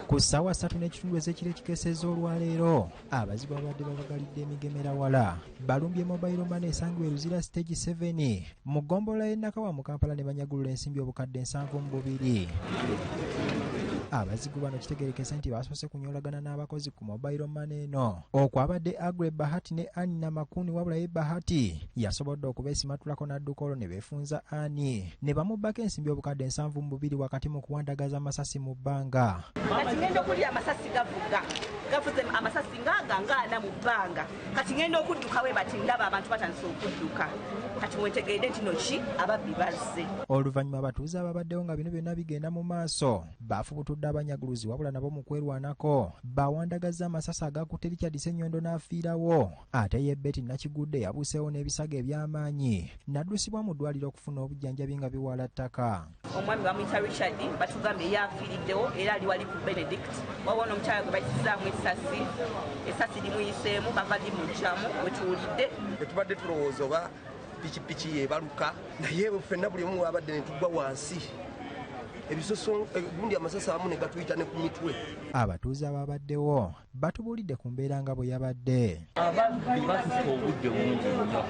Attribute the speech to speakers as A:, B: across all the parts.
A: Ku ssaawa 3:30 ez'ekiro ekikeesezza olwaleero, abazigu ababadde babagalidde emigemera wala balumbye mobile money esangibwa e Luzira stage 7 mu ggombolola y'e Nakawa mu Kampala ne banyagulula ensimbi obukadde 72. Abazigu bano kitegeerekese nti basoose kunyoolagana n'abakozi ku mobile money eno okwabadde Agre Bahati ne Anna Makuni, wabula ye Bahati yasobodde okubeesimatulako n'adduka olwo ne beefunza Annie ne bamubbako ensimbi obukadde 72 wakati mu kuwandagaza amasasi mu bbanga.
B: Kati ngenda okulya amasasi gavuga, gavuze amasasi ngaaga ngaana mu bbanga. Kati ngenda okudduka we bati ndaba abantu batandise okudduka, kati mwetegeredde nti no ki ababbi bazze.
A: Oluvannyuma abatuuze ababaddewo nga bino byonna bigenda mu maaso baafubutudde abanyaguluzi, wabula nabo mu kwerwanako bawandagazza amasasi agakutte Richard Ssenyondo n'afiirawo, ate ye Betty Nakigudde yabuuseewo n'ebisago eby'amaanyi n'addusibwa mu ddwaliro okufuna obujjanjabi nga biwala ttaka.
B: Omwami bamuyita Richard, batugambye yafiiriddewo era ali wali ku Benedict. Wabona omukyala gwe bayisizaamu essasi, essasi limuyiseemu bava limugyamu wetuwulidde.
C: Tetubadde tulowooza oba pikipiki yebaluka, naye ffenna buli omu wabadde ne tugwa wansi, ebisoso gundi amasasi abamu ne gatuyita ne ku mitwe.
A: Abatuuze ababaddewo batubuulidde ku mbeera nga bwe yabadde.
D: Ababbi batutte obudde bungi nnyo,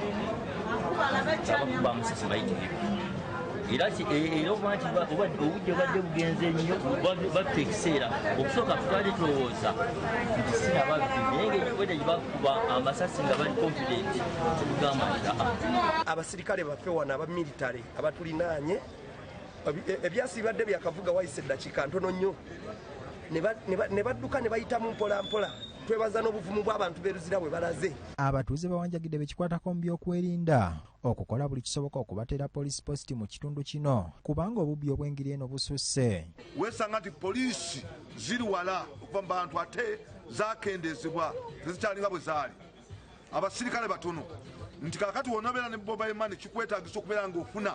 D: abakuba amasasi bayitirivu, era era okuba nti obudde bwadde bugenze nnyo, batuta ekiseera. Okusooka tutwali tulowooza nti si nababbi, naye ngaebwedde gye bakuba amasasi nga bali confident, tetugamba nti aa.
C: Abasirikale baffe wano aba military abatulinaanye, ebyasi bibadde byakavuga, wayise eddakiika ntono nnyo ne badduka ne bayitamu mpola mpola. Twebaza n'obuvumu bw'abantu b'e Luzira bwe balaze.
A: Abatuuze bawanjagidde bekikwatako mu byokwerinda okukola buli kisoboka okubateera police post mu kitundu kino, kubanga obubbi obw'engeri eno bususse.
E: Weesanga nti poliisi ziri wala okuva mu bantu, ate zakendezebwa, tezikyalinga bwe zaali, abasirikale batono, nti kakati wonobeera ne mobile money kikwetagisa okubeera nga ofuna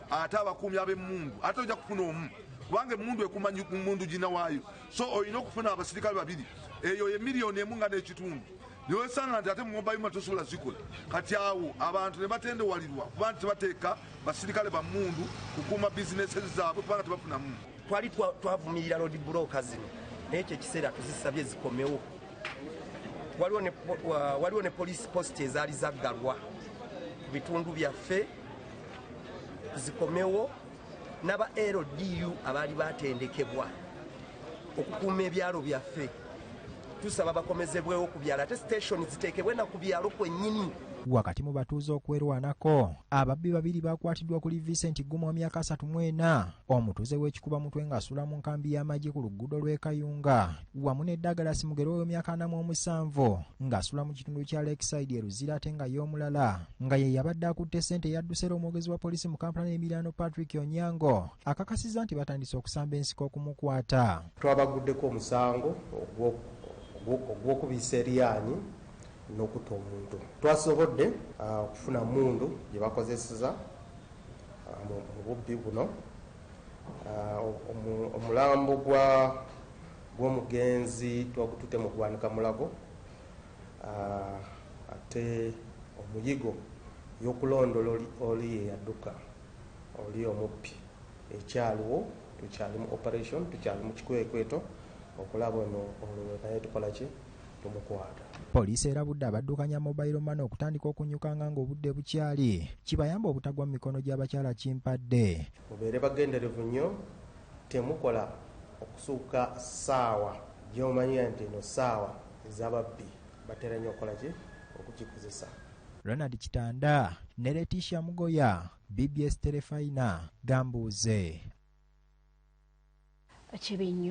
E: ate abakuumi ab'emmundu, ate ojja kufuna omu kubanga emmundu ekuuma mundu gina waayo, so olina okufuna abasirikale babiri. Eyo ye 1.5 million nga n'ekitundu, niwesanga nti ate mu mobile money tosobola zikola. Kati awo abantu ne batendewalirwa kuba nti tebateeka basirikale ba mmundu kukuuma bizinesi zaabwe kubanga tebafunamu.
C: Twali twavumirira road block zino, naye ekyo ekiseera tuzisabye zikomewo. Waliwo ne police post ezaali zaggalwa ku bitundu byaffe, zikomewo, n'aba LDU abaali batendekebwa okukuuma ebyalo byaffe tusaba bakomezebwewo ku byalo, ate station ziteekebwe na ku byalo kwennyini.
A: Wakati mu batuuze okwerwanako, ababbi babiri bakwatiddwa kuli Vincent Guma wa myaka 34, omutuuze w'ekikuba mutwe ng'asula mu nkambi y'amagye ku luguudo lw'e Kayunga, wamu ne Douglas Mugero w'emyaka 47 ng'asula mu kitundu kya Lakeside e Luzira, ate nga y'omulala nga ye yabadde akutte ssente yadduse. Era omwogezi wa poliisi mu Kampala n'emiriraano Patrick Onyango akakasizza nti batandise okusamba ensiko okumukwata.
F: Twabaguddeko omusango ogw'okubisa eryanyi n'okutta omuntu. Twasobodde okufuna mundu gye bakozeseza mu bubbi buno. Omulambo gw'omugenzi twagutute mu gwanika Mulago, ate omuyigo y'okulondola oli eyadduka, oli omubbi, ekyaliwo. Tukyali mu operation, tukyali mu kikwekweto okulaba ono olwo naye tukola ki, tumukwata.
A: Poliisi erabudde abaddukanya mobile money okutandika okunyukanga ng'obudde bukyali, kibayamba obutagwa mu mikono gy'abakyala kimpadde.
F: Mubeere bagenderevu nnyo, temukola okusukka ssaawa gy'omanyira nti eno ssaawa ez'ababbi batera nnyo okukola ki, okugikozesa.
A: Ronald Kitanda ne Leticia Mugoya, BBS Terefayina, Gambuuze.
G: Kibi nnyo.